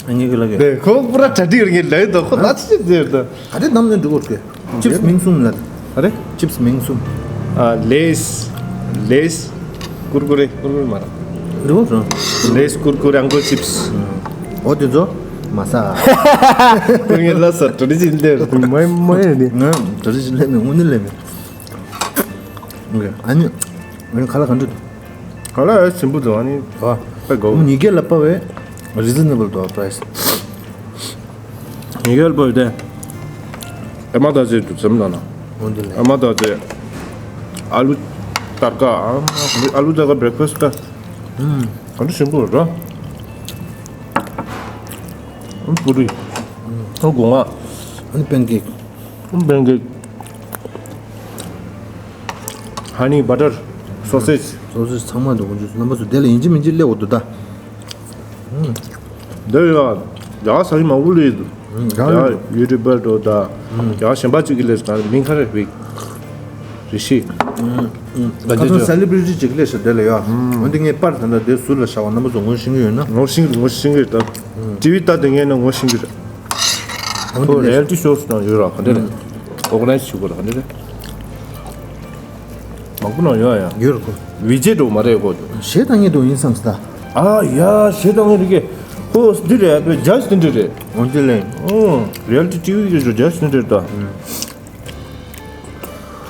ཨ་ངེད་ཀྱི་ལ་གེ། དེ་ཁོ་པུ་ར་གྲ་སྒྲིག་རེད་ངེད་ལ་ཡོད་དོ་ཁོ་ལ་ཅི་ཟེར་དོ། ག་རེ་གནམ་ནས་འགྲོ་གོ་གེ། ཅིབས་མིང་གསུམ་ལ། ཨ་རེ། ཅིབས་མིང་གསུམ། ཨ་ལེས། ལེས། ཀུར་ཀུ་རེ། ཀུར་ཀུ་རེ་མ་ར། འགྲོ་གོ་སོང་། ལེས། ཀུར་ཀུ་རེ། ཨང་ཀལ་ཅིབས། ཨོ་དེ་ཚོ། མ་ས། ཁོ་ངེད་ལ་ས་གྲ་སྒྲིག་ཅིག་འདེར་དུ་མ་མ་ཡ་ནི། ང་གྲ་སྒྲིག་ཅིག་ལེན་མེད་དངོས་གནས་ལེན་མེད། ཨོ་ཀེ། ཨ་ནི། ཨ་ནི་ཁ་ལག་ག་འདྲ་འདུག་ག་ལ་ཨེ་ཆེན་པོ་འདུག་ཨ་ནི། ཨ། དཔེ་དགའ་བོ། ཉིས་བརྒྱ་ལ་པ་བས་རི་ཛི་ནེ་བལ་འདུག་པ་རའི་སི། ཉིས་བརྒྱ་ལ་པ་བས་དེ། ཨ་མ་ད་ཅེ་འདུག་ཙམ་ལ་ན། འོ་འདི་ལས། ཨ་མ་ད་ཅེ། ཨ་ལུ་ཏར་ཀ་ཨ། ཨ་ལུ་ཏར་ཀ་བྷི་རེག་ཕ་སི་ཊི་ད། ཨུམ། ག་འདྲ་ཆེན་པོ་རེད་ར། ཨུམ་པུ་རི། ཨུམ། ཨ་སྒོ་ང་། ཨ་ནི་པན་ཀེག་པན་ཀེག་ཧ་ནི། བ་ཊར། སོ་སེཇ། སོ་སེཇ་ཚང་མ་འདུག་གོ། རྣམ་པ་ཚོ་དེ་ལ་ཡིན་གཅིག་མིན་གཅིག་སླེབས་འོ་འདུག་ད། འདི་ཡ་ཡ་ས་ཡི་མང་པོ་སླེབས་འདུག་ཡ་ཡུ་ཊུབ་པར་འགྲོ་ད། ཡ་གཞན་པ་གཅིག་གི་ལས་ཀ་མིང་ག་རེ་བིག་རི་ཤི། ཁ་སང་སེ་ལི་བྷི་རི་ཊི་གཅིག་སླེབས་ཤག་དེ་ལ་ཡ། འོན་ཏེ་ངས་པར་དེ་འདྲ་དེ་ཟུར་ལ་བཞག་པ་རྣམ་པ་ཚོ་ངོ་ཤེས་ཀྱི་ཡོད་ན། ངོ་ཤེས་ཀྱི་ངོ་ཤེས་ཀྱི་ད། ཊི་ཝི་ལྟ་དེ་ངས་ན་ངོ་ཤེས་ཀྱི་རེད། ཁོ་རི་ཡལ་ཊི་ཤོ་སི་ནང་ཡོད་ར་ག་འདྲ་རེད། ཨོ་ག་ནའི་ཛི་བྱེད་དགོས་ར་ག་འདྲ་རེད། མང་པོ་ནང་ཡོད་ཡ། ཡོད་ར་ཁོ། བི་ཇེ་འགྲོ་མ་རེད་ཁོ། གཞས་བཏང་ངེས་འགྲོ་ཡིན་བསམ་སི་ད། ཨ་ཡ་གཞས་བཏང་ངེས་རེད་ཀྱེ། ཁོ་འདི་རེད་པས་ཇ་སི་འདི་འདྲ་རེད། འོ་འདི་ལས། ཨོ། རི་ཡལ་ཊི་ཊི་ཝི་གི་ཇ་སི་འདི་འདྲ་རེད་ད།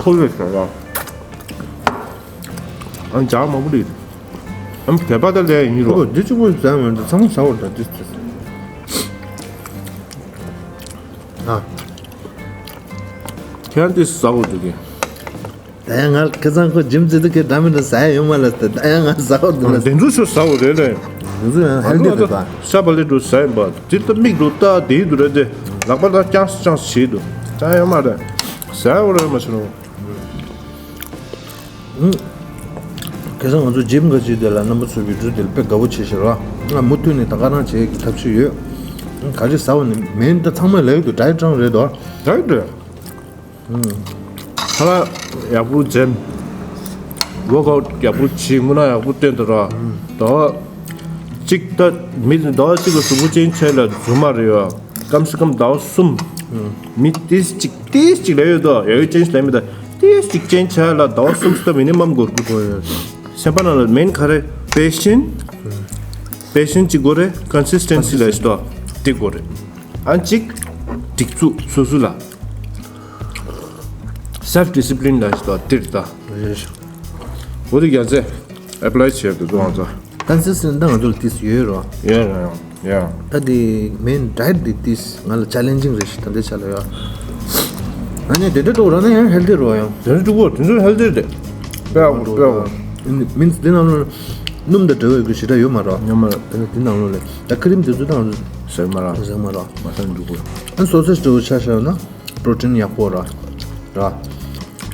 ཁོ་ལས་ཟ་ལ། ཨ་ཇ་མང་པོ་རེད། ཨམ་བོད་པ་ད་ལས་ཡིན་རོ། ཁོ་འདི་གཅིག་པོ་ཟ་མི་འདུག་ཚང་མ་ཟ་བར་ད་འདི་ཟ། ཨ། ཁྱེད་རང་འདི་ཟ་བར་འདུག་གི། ད་ཡང་ང་ཁ་སང་ཁོ་ཇིམ་ཙི་ཏུ་ཁེ་འདྲ་མི་འདྲ་ཟ་ཡ་ཡོད་མ་ལ་ད་ད་ཡང་ང་ཟ་བར་འདུག་ལ། དེ་ཚོ་ཤོ་ཟ་བོ་རེད་ལེ། དེ་ཚོ་ཡང་ཧེལ་དི་རེད་ད། ཤ་བ་ལེ་འགྲོ་ཟ་ཡིན་པ་དེ་ལྟ་མིག་འགྲོ་ལྟ་དེའི་འདུག་རེད་དེ། ལག་པ་ལ་ཅང་ཅང་བྱེད་འདུག་ཅང་ཡོད་མ་རེད། ཟ་བོ་རེད་མ་བྱེད་རུང་། ཁ་སང་ང་ཚོ་ཇིམ་ག་ཅིག་དེ་ལ་རྣམ་པ་ཚོའི་བི་ཌིའོ་དེ་ལ་དཔེ་དགའ་བོ་བྱེད་ཤེས་ར། ང་མུ་མཐུད་ནས་ད་ག་རང་བྱེད་ཀྱི་ཐབས་ཤེས་ཡོད། ག་རེ་ཟ་བ་ནི་མེན་ད་ཚང་མ་ལེགས་འདུག་ཌའི་ཊི་རང་རེད་དོ། ཌའི་ཊི་རེད། ཧ་ལ་ཡག་པོ་འཛེམ། ཝོག་ཨའུཊ་ཡག་པོ་བྱེད་མུ་ན་ཡག་པོ་བསྟན་དུ་ར། ཟླ་བ་གཅིག་ད་མི་ཟླ་བ་གཅིག་ལ་གཟུགས་པོ་ཅན་ཆེ་ལ་རྫུན་མ་རེད་ཡ། སྐམ་སེ་སྐམ་ཟླ་བ་གསུམ། མི་ཏིས་གཅིག་ཏིས་གཅིག་ལས་ཡོད་དོ་ཡ་ཡོད་ཅན་ཞིག་ལས་མི་ད་ཏིས་གཅིག་ཅན་ཆེ་ལ་ཟླ་བ་གསུམ་སྟབས་མི་ནི་མམ་འགོར་དགོས། སེམས་པ་ནང་ལ་མེན་ག་རེ་པེ་ཤན། པེ་ཤན་གཅིག་དགོས་རེད། ཀོན་སིས་ཊེན་སི་ལ་ཞིག་དོ་དེ་དགོས་རེད། ཨ་གཅིག་སྒྲིག་འཛུགས་སོ་སོ་ལ། སེལ་ཕི་ཌི་སི་པི་ལིན་ལ་ཞིག་དང་དེར་ད། རེད། འོ་དེ་རྒྱ་ཚད་ཨེ་པ་ལའི་བྱས་འདུག་ཙང་ཙང་། ཀོན་སིས་ཊེན་ཊི་ད་ང་ཚོ་ལ་ཏིས་ཡོད་རོ། ཡོད་རེད་ཡང་ཡང་། ད་དེ་མེན་ཌའེ་ཊི་དེ་ཏིས་ང་ལ་ཅེ་ལེན་ཇིང་རེད་ཤི་ད་འདི་ཆ་ལ་ཡོད། ཨ་ནི་དེ་འདྲ་འགྲོ་ར་ན་ཡང་ཧེལ་དི་རོ་ཡང་། དེ་འདྲ་འགྲོ་གོ་དེ་ཚོ་ཧེལ་དི་རེད། དཔེ་ཡག་པོ་དཔེ་ཡག་པོ། མིན་སི་འདི་ནང་ལ་སྣུམ་དང་འབྲེལ་བའི་གི་ཞེ་དྲག་ཡོད་མ་རོ། ཡོད་མ་རེད། དེ་ནི་འདི་ནང་ལ་ལས་ད་ཁི་རིམ་དེ་ཚོ་དང་ཟེར་མ་ར་ཟེར་མ་རོ། མ་ས་འགྲོ་གོ། ཨ་སོ་སེ་སི་འདྲ་བོ་ཆ་བཞག་ན། པྲོ་ཊིན་ཡག་པོ་ར། ར།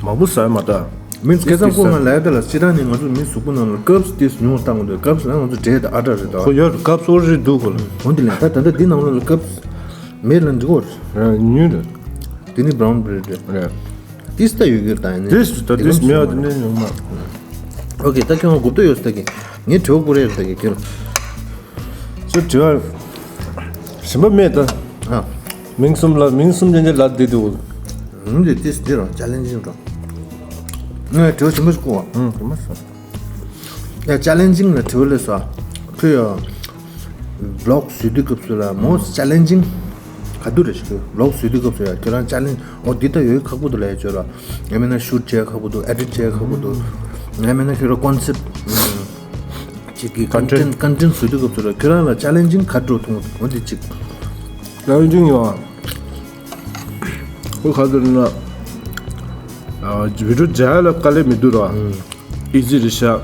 མང་པོ་ཟ་ཡ་མ་ད། མིན་ཁ་སང་ཁོ་ང་ལ་ཡ་ད་ལ་སྤྱིར་བཏང་ནས་ང་ཚོ་མི་གཟུགས་པོ་ནང་ལ་ཀབ་སི་ཏིས་ཉུང་བཏང་གི་འདུག་ཀབ་སི་ལ་ང་ཚོ་འབྲས་དང་ཨ་ཏྲ་རེད་ད། ཁོ་ཡོད་ཀབ་སི་ཨོ་རེད་འདུག་ཁོ་ལ། འོན་ཏེ་ལ་ད་ད་ལྟ་འདི་ནང་ལོགས་ལ་ཀབ་སི་མེད་ལ་འགྲིག་གོ། ར་ཉུང་རེད། དེ་ནི་བྷ་རའུན་བྷི་རེ་ཌི་རེད། རེད། ཏིས་ད་ཡོད་གི་ད་ཡིན་ནི། ཏིས་ད་ཏིས་མེད་བ་དེ་ནི་ཉུང་མ། ཨོ་ཁེ་ད་ཁྱོད་ང་གོ་བརྡ་ཡོད་ས་ད་གི་ངས་དྲི་བ་བསྐུར་ཡ་རེད་ད་གི་ཁྱོད། ཚུར་དྲི་བ་གཞན་པ་མེད་ད། ཨ། མིང་གསུམ་ལ་མིང་གསུམ་ཅན་ཅན་ལ་བསྡད་འདུག་མིང་དེ་ཏིས་འདི་རང་ཅེ་ལེན་ཇིང་རང་། ངས་དྲི་བ་གཞན་པ་ཞིག་བསྐུར་བ། ཨང་གཞན་པ་ཞིག་ཡ་ཅེ་ལེན་ཇིང་ལ་དྲི་བ་སླེབས་སོང་། ཁོས་ཡ་བི་ལོག་བཟོས་དུས་སྐབས་སུ་ལ་མོ་སི་ཅེ་ལེན་ཇིང་ག་དུས་རེད་ཞིག་བི་ལོག་བཟོས་དུས་སྐབས་སུ་ཡ་ཁྱོད་རང་ཅེ་ལེན་ཨོ་འདི་ལྟ་ཡོད་ཁག་པོ་འདུག་ལབ་ཡ་བྱོས་ར། ཡང་མིན་ན་ཤུ་ཊི་བྱས་ཁག་པོ་འདུག་ཨེ་ཌིཊ་བྱས་ཁག་པོ་འདུག་ཡང་མིན་ན་ཁྱོད་རང་ཀོན་སེབ་ཅིག་གི་ཀོན་ཊེན་ཊི་ཀོན་ཊེན་ཊི་བཟོས་དུས་སྐབས་སུ་ལ་ཁྱོད་རང་ལ་ཅེ་ལེན་ཇིང་ག་འགྲོ་ཐུང་འོ་འདི་ཅིག་ཅེ་ལེན་ཇིང་ཡོད་ཨ། ཁོ་ག་ཚོད་ན། ཨ་བི་ཌིའོ་རྒྱག་ཡ་ལ་དཀའ་ལས་མི་འདུག་ར། ཨི་ཛི་རེད་ཤག་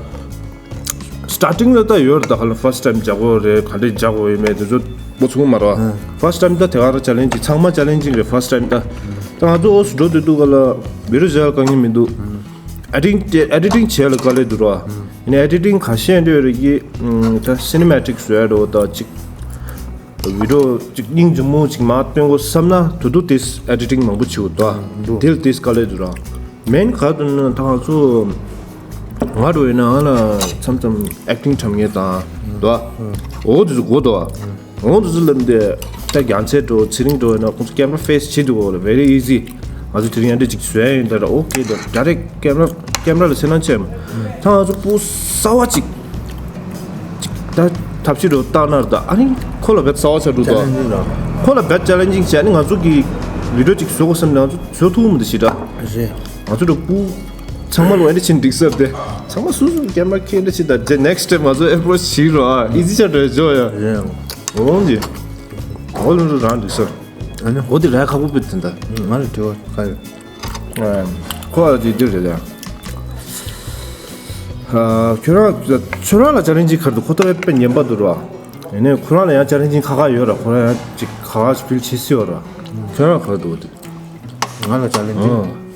སི་ཊར་ཊིང་ལ་ད་ཡོད་རེད་ད་ག་ལ་ཕར་སི་ཊི་ཊའིམ་རྒྱག་དགོས་རེད་ག་འདྲས་རྒྱག་དགོས་ཡོད་མེད་དེ་ཚོ་མགོ་ཚོས་མ་རེད་བ། ཕར་སི་ཊི་ཊའིམ་ད་དེ་ག་རང་ཅེ་ལེན་ཇིང་ཚང་མ་ཅེ་ལེན་ཇིང་རེད་ཕར་སི་ཊི་ཊའིམ་ད། ད་ང་ཚོ་ཨོ་སི་འགྲོ་དུས་དུས་ག་ལ་བི་ཌིའོ་རྒྱག་ཡ་ལ་དཀའ་ངལ་མི་འདུག་ཨེ་ཌིཊ་ཨེ་ཌི་ཊིང་བྱེད་ཡ་ལ་དཀའ་ལས་འདུག་ར། ཡིན་ནའི་ཨེ་ཌི་ཊིང་ཁ་ཤས་འདྲ་ཡོད་རེད་ཀྱི། ད་སི་ནི་མེ་ཊིག་བཟོ་ཡ་འདྲ་བོ་ད་ཅིག་བི་ཌིའོ་ཅིག་སྙིང་རྗེ་མོ་ཅིག་མར་སྟོན་དགོས་བསམ་ན་དུ་དུ་ཏིས་ཨེ་ཌི་ཊིང་མང་པོ་བྱེད་དགོས་ད། འདུག་དེ་ལ་ཏིས་དཀའ་ལས་འདུག་ར། མེན་ག་དུ་ན་ད་ང་ཚོ་ང་འགྲོ་ཡིན་ན་ང་ལ་མཚམས་མཚམས་ཨེག་ཊིང་འཁྲབ་མཁན་དང་འདུག་ཨ། འོ་དེ་ཚོ་དགོས་འདུག་ཨ། འོ་དེ་ཚོ་ལབ་འདི་ད་རྒྱལ་མཚན་འགྲོ་ཚེ་རིང་འགྲོ་ཡིན་ན་ཁོང་ཚོ་ཀེམ་ར་ཕེ་སི་བྱེད་འདུག་གོ་ལ་very easy། ང་ཚོ་དེ་རིང་ཡང་འདྲ་ཅིག་བཟོས་ཡིན་ད་ར་ཨོ་ཁེ་ད་ཌའི་རེག་ཀེམ་ར་ཀེམ་ར་ལ་སེམས་ནང་བྱས་མ། ད་ང་ཚོ་སྤུ་གསར་བ་ཅིག་ཅིག་ད་ཐབས་ཤེས་འགྲོ་བཏང་ན་ར་ད་ཨ་ནི་ཁོ་ལ་བེད་གསར་བ་ཆགས་འགྲོ་ད། ཅེ་ལེན་ཇིང་ར། ཁོ་ལ་བེད་ཅེ་ལེན་ཇིང་བྱས་ཨ་ནི་ང་ཚོ་གི་བི་ཌིའོ་ཅིག་བཟོ་དགོས་བསམ་ན་ང་ཚོ་བཟོ་ཐུབ་མི་འདུག་ཞེ་དྲག་རེད། ང་ཚོ་འགྲོ་སྤུ་ཚང་མ་ལ་འོ་འདྲ་ཕྱིན་འགྲིག་ས་རེད་དེ། ཚང་མ་སུ་སུ་ཀེམ་ར་ཁྱེར་འདྲ་ཕྱིན་ད་རྗེས་ནེག་སི་ཊེབ་ང་ཚོ་ཨེ་པོ་རོ་ཆི་བྱེད་རོགས་ཨ་ཨི་ཛི་ཆགས་འགྲོ་ཡ་འཇོག་ཡ། རེད། འོང་གི། འོ་ལུང་རུ་རང་འགྲིག་ས། ཨ་ནི། འོ་དེ་ར་ཁག་པོ་པི་ཐན་ད། ང་ལ་དྲི་བ་ཁ་ཡོད། ཁོ་ཨ་དེ་དེ་རེད་ལ། ཁྱོད་རང་ཁྱོད་རང་ལ་ཅེ་ལེན་ཇིང་ག་རེ་འདུག་ཁོ་ཐོ་ཡ་དཔེ་ངན་པ་འདུག་ར། ཡིན་ནའི་ཁོ་རང་ལ་ཡང་ཅེ་ལེན་ཇིང་ཁ་ཁ་ཡོད་ར་ཁོ་རང་ཡང་ཅིག་ཁ་ཁ་ཕིལ་བྱེད་སྲིད་ཡོད་ར། ཁྱོད་རང་ག་རེ་འདུག་དེ། ང་ལ་ཅེ་ལེན་ཇིང་།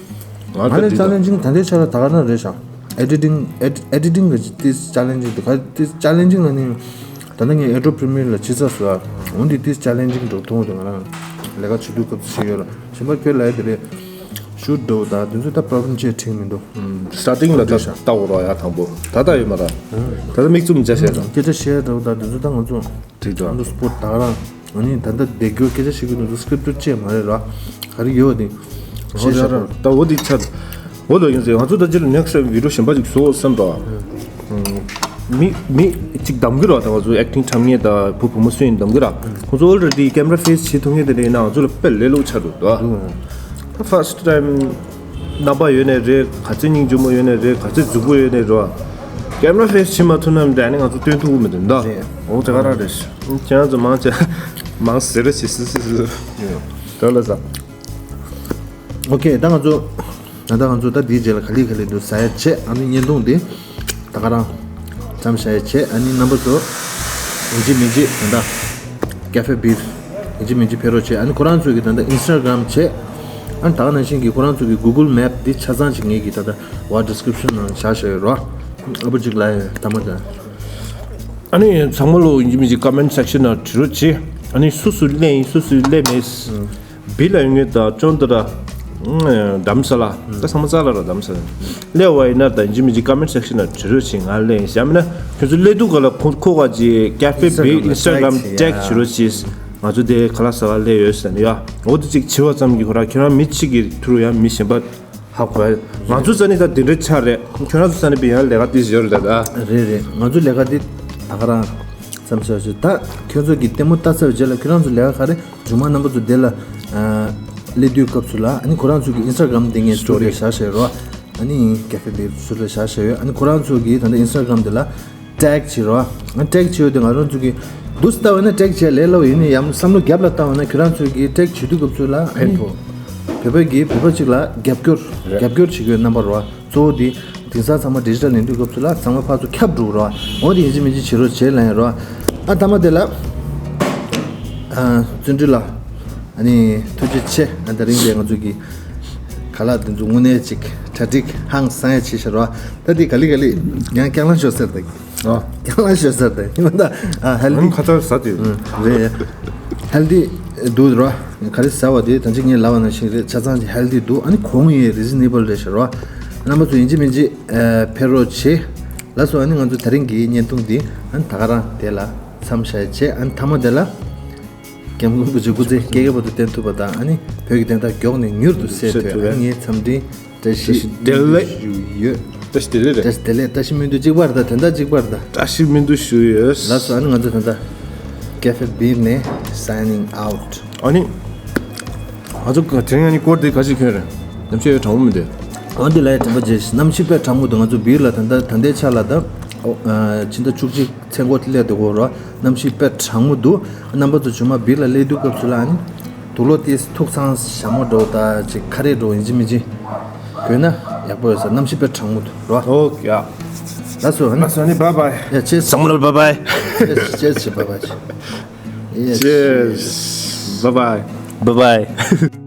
ང་ལ་ཅེ་ལེན་ཇིང་ད་ལྟའི་ཆ་ལ་ད་ག་ན་རེད་ཤག་ཨེ་ཌི་ཊིང་ཨེ་ཌི་ཊིང་གི་ཏིས་ཅེ་ལེན་ཇིང་འདུག་ག་ཏིས་ཅེ་ལེན་ཇིང་ལ་ནི། ད་ལྟ་ངས་ཨེ་ཌོབ་པི་རི་མི་ཡར་ལ་ཕྱི་ཚ་བཟོ་ཡ། འོན་ཏེ་ཏིས་ཅེ་ལེན་ཇིང་འགྲོ་མཐོང་དེ་ང་རང་ལས་ཀ་བྱེད་དུས་སྐབས་སུ་ཤེས་ཡོད་ལ་གཞན་པ་ཁྱོད་ལ་ཡ་དེ་རེད། ཤུ་ཊི་འགྲོ་ད་དེ་ཚོ་ད་པྲོ་བི་ལེམ་ཅེ་ཁྲིག་མི་འདུག་སི་ཊར་ཊིང་ལ་ད་ལྟ་འོ་ར་ཡ་དང་པོ་ད་ལྟ་ཡོད་མ་ར། ད་ལྟ་མིག་བཙུམ་མཇལ་བྱས་དང་། སྐད་ཆ་བཤད་འགྲོ་ད་དེ་ཚོ་ད་ང་ཚོ། ཁྲིག་ད། ཨ་ནི་སི་པོ་ཊི་ད་རང་། ཨ་ནི་ད་ལྟ་བསྡད་རྒྱུ་སྐད་ཆ་བཤད་རྒྱུ་དེ་ཚོ་སི་ཀི་རིབ་ཊི་ཅེས་མ་རེད་ར། ག་རེ་ཡོད་དེ། ཤེས་བྱ་ར། ད་འོ་དེ་ཆ། འོ་ལོ་ཡིན་ཟེར་ང་ཚོ་ད་ཅི་ལ་ནེག་སི་ཊི་ཊའིམ་བི་ཌིའོ་གཞན་པ་ཅིག་བཟོ་བསམ་ར། མི་མི་གཅིག་གདམ་གི་ར། ད་ང་ཚོ་ཨེག་ཊིང་འཁྲབ་མཁན་དང་བུ་བུ་མོ་སུ་ཡིན་གདམ་གི་ར། ཁོང་ཚོ་ཨོལ་རེ་ཌི་ཀེམ་ར་ཕེ་སི་བྱེད་ཐུབ་མཁན་དེ་འདྲ་ཡིན་ན་ང་ཚོ་ལ་དཔེ་ལས་སླ་པོ་ཆགས་འདུག་ད། ད་ཕར་སི་ཊི་ཊའིམ་རྣམ་པ་ཡོད་ནའི་རེད། ག་ཚོད་སྙིང་རྗེ་མོ་ཡོད་ནའི་རེད། ག་ཚོད་རྫིག་པོ་ཡོད་ནའི་རེད། ཀེམ་ར་ཕེ་སི་བྱེད་མ་ཐུབ་ན་འདྲ་ནི་ང་ཚོ་སྟོན་ཐུབ་ཀྱི་མི་འདུག་ད། རེད། འོ་དེ་ག་རང་རེད། ཁྱེད་རང་ཚོ་མང་ཆེ་མང་ཟེར་རོ་ཞེས་སི་སི་སི། དོ་ལ་ཟ། ཨོ་ཁེ། ད་ང་ཚོ་ད་ལྟ་ང་ཚོ་ད་འདིའི་རྗེས་ལ་ག་ལེ་ག་ལེ་འདུག་ཟ་ཡ་བྱས། ཨ་ནི་བརྙན་ཐུང་འདི་ད་ག་རང་མཚམས་བཞག་ཡ་བྱས། ཨ་ནི་རྣམ་པ་ཚོ་ཡིན་གཅིག་མིན་གཅིག་ད་ལྟ་ཀེ་ཧྥེ་བིར་ཡིན་གཅིག་མིན་གཅིག་ཕེབས་རོགས་བྱས། ཨ་ནི་ཁོ་རང་ཚོ་གི་ད་ལྟ་ཨིན་སི་ཊ་གྷ་རམ་བྱས། ཨ་ནི་ད་ག་ནང་བཞིན་གྱི་ཁོ་རང་ཚོ་གི་གུ་གལ་མེབ་འདི་ཆ་ཚང་ཅིག་ངེད་ཀྱི་ད་ལྟ་འོག་ཌི་སི་ཀི་རིབ་ཤན་ནང་བཞག་བཞག་ཡོད་རོ། ཨ་པོ་ཅིག་ལ་ཡོད་ད་མ་ད། ཨ་ནི་ཚང་མ་ལོ་ཡིན་གཅིག་མིན་གཅིག་ཀོ་མེན་ཊི་སེག་ཤན་ནང་བྲིས་རོགས་བྱས། ཨ་ནི་སུ་སུ་སླེབས་ཡིན་སུ་སུ་སླེབས་མེད། བི་ལ་ཡོང་ངེས་དང་ཅོན་ཏ་ར། དྷ་རམ་ས་ལ། ད་ཚང་མ་རྩ་ལ་ར་དྷ་རམ་ས་ལ། སླེབས་པ་ཡིན་ན་ད་ཡིན་གཅིག་མིན་གཅིག་ཀོ་མེན་ཊི་སེག་ཤན་ནང་བྲིས་རོགས་བྱེད། ང་སླེབས་ཡིན་ཟེར་མིན་ན། ཁྱོད་ཚོ་སླེབས་དུས་ག་ལ་ཁོ་ཁོ་ག་ཅིག་ཀེ་ཧྥེ་བིར་ཨིན་སི་ཊ་གྷ་རམ་ཊེག་བྱེད་རོགས་བྱེད། ང་ཚོ་དེ་ཁ་ལག་ཟ་ག་སླེབས་ཡོད་ཟེར་ནས་ཡ། འོ་དེ་ཅིག་བྱེད་པ་ཙམ་གྱིས་ཁོ་ར་ཁྱོད་རང་མི་གཅིག་གི་ཐུག་ཡ་མི་གཞན་པ་ཧ་གོ་ཡ། ང་ཚོ་ས་ནི་ད་དེ་འདྲའི་ཆ་རེད། ཁྱོད་རང་ཚོ་ས་ནི་བི་ཡང་ལས་ཀ་དེ་ཡོད་རེད་ད། རེད་རེད། ང་ཚོ་ལས་ཀ་དེ་ད་ག་རང་། མཚམས་བཞག་ཞུ། ད་ཁྱོད་ཚོ་གི་ལྟད་མོ་ལྟ་ཚར་བའི་རྗེས་ལ་ཁྱོད་རང་ཚོ་ལས་ཀ་ག་རེ་མཇུག་མ་རྣམ་པ་ཚོ་དེ་ལ་ཨ་སླེབས་དུས་སྐབས་སུ་ལ་ཨ་ནི་ཁོ་རང་ཚོ་གི་ཨིན་སི་ཊ་གྷ་རམ་དེ་ངས་སི་ཊོ་རི་བཞག་བཞག་ཡོད་རོ། ཨ་ནི་ཀེ་ཧྥེ་བིར་སུ་ལ་བཞག་བཞག་ཡོད། ཨ་ནི་ཁོ་རང་ཚོ་གི་ད་ལྟ་ཨིན་སི་ཊ་གྷ་རམ་དེ་ལ་ཊེག་བྱེད་རོ། ཨ་ཊེག་བྱེད་ཡོད་དེ་ང་རང་ཚོ་གི་འདུག་སེ་ལྟ་བ་ན་ཊེག་བྱེད་ལས་སླ་པོ་ཡིན་ནི་ཡང་བསམ་བློ་རྒྱབ་ལ་བཏང་བ་ན་ཁྱོད་རང་ཚོ་གི་ཊེག་བྱེད་དུས་སྐབས་སུ་ལ་ཨ་ནི་ཕན་ཐོགས། བོད་པ་གིས་བོད་པ་གཅིག་ལ་རྒྱབ་སྐྱོར་རྒྱབ་སྐྱོར་བྱེད་དགོས་རྣམ་པ་རོ། གཙོ་བོ་དེ་དེང་སང་ཚང་མ་ཌི་ཇི་ཊལ་ལེན་དུས་སྐབས་སུ་ལ་ཚང་མ་ཕར་ཚུར་ཁྱབ་འགྲོ་རོ། འོ་དེ་ཡིན་གཅིག་མིན་གཅིག་བྱེད་རོགས་བྱེད་ལ་ཡིན་རོ། ཨ་ད་མ་དེ་ལ་ཨ་བརྩོན་འགྲུས་ལ་ཨ་ནི་ཐུགས་རྗེ་ཆེ། ཨ་ད་རིང་དེ་ང་ཚོ་གི་ཁ་ལག་དེ་ཚོ་དངོས་གནས་ཅིག་གྲ་སྒྲིག་ཧང་སང་ཡ་བྱེད་ཤག་རོ། ད་དེ་ག་ལེ་ག་ལེ་ཡང་རྐྱང་ལངས་ཤོག་ཟེར་ད། ཨ། ཡང་ལ་ཤོད་ས་དེ་ཉི་མ་ད། ཨ་ཧེལ་ཐི། ཁ་ཚར་ཟ་དེ། རེད། ཧེལ་ཐི་འདུག་ར། ག་རེ་ཟ་བ་དེ་ད་ཅི་ངས་ལབ་པ་ནང་བཞིན་རེད། ཆ་ཚང་གི་ཧེལ་ཐི་འདུག་ཨ་ནི་གོང་ཡང་རི་ཛི་ནེ་བལ་རེད་ཤག་ར། རྣམ་པ་ཚོ་ཡིན་གཅིག་མིན་གཅིག་ཨ་ཕེབས་རོགས་བྱེད། ལགས་སོ། ཨ་ནི་ང་ཚོ་དེ་རིང་གི་བརྙན་ཐུང་འདི་ཨ་ནི་ད་ག་རང་དེ་ལ་མཚམས་བཞག་བྱས། ཨ་ནི་མཐའ་མ་དེ་ལ་སྐྱབས་མགོན་རིན་པོ་ཆེ་སྐུ་ཚེ་བསྐལ་བརྒྱའི་བར་དུ་བརྟན་ཐུབ་པ་དང་། ཨ་ནི་བོད་ཀྱི་བདེན་མཐའ་མགྱོགས་ནས་མྱུར་དུ་གསལ་ཐུབ། ཨ་ནི་ངས་འཚམས་འདྲི་བཀྲ་ཤིས་བདེ་ལེགས་ཞུ་ཡོད། བཀྲ་ཤིས་བདེ་ལེགས་རེད། བཀྲ་ཤིས་བདེ་ལེགས། བཀྲ་ཤིས་སྨོན་འདུན་གཅིག་པར་དང་དོན་དག་གཅིག་པར་དང་། བཀྲ་ཤིས་སྨོན་འདུན་ཞུ་ཡོད། ལགས་སོ། ཨ་ནི་ང་ཚོ་ད་ལྟ་ཀེ་ཧྥེ་བིར་ནས་སའེ་ནིང་ཨའུཊ། ཨ་ནི་ང་ཚོ་དེ་རིང་ཨ་ནི་སྐོར་དེ་ག་ཅིག་ཁྱོད་རེད། གནམ་གཤིས་ཡོད་གྲང་མོ་མི་འདུག་ཨོ་འདི་ལ་ཡ་དྲན་པ་བརྗེད། གནམ་གཤིས་དཔེ་གྲང་མོ་འདུག་ང་ཚོ་བིར་ལ་ད་ལྟ་ད་ལྟའི་ཆ་ལ་ད་ཨོ་ཕྱི་ཟླ་བཅུ་གཅིག་མཚན་འཁོར་སླེབས་འདུག་གོ་ར། གནམ་གཤིས་དཔེ་གྲང་མོ་འདུག་རྣམ་པ་ཚོ་མཇུག་མ་བིར་ལ་སླེབས་དུས་སྐབས་སུ་ལ་ཨ་ནི་དུག་ལོག་དེ་ཐུག་ཚང་ཞྭ་མོ་འགྲོ་ད་ཅིག་ཁ་རས་འགྲོ་ཡིན་གཅིག་མིན་གཅིག་གོན་ན་ཡག་པོ་ཡོད་ས། གནམ་གཤིས་དཔེ་གྲང་མོ་འདུག་ར། ཨོ་ཡ། ལགས་སོ། ཨ་ནི་ལགས་སོ། ཨ་ནི་བཱའི་བཱའི། ཡ་ཅེས། ཚང་མ་ལ་བཱའི་བཱའི། ཅེས་ཅེས་བཱའི་བཱའི། Yes. Cheers. Bye bye. Bye bye.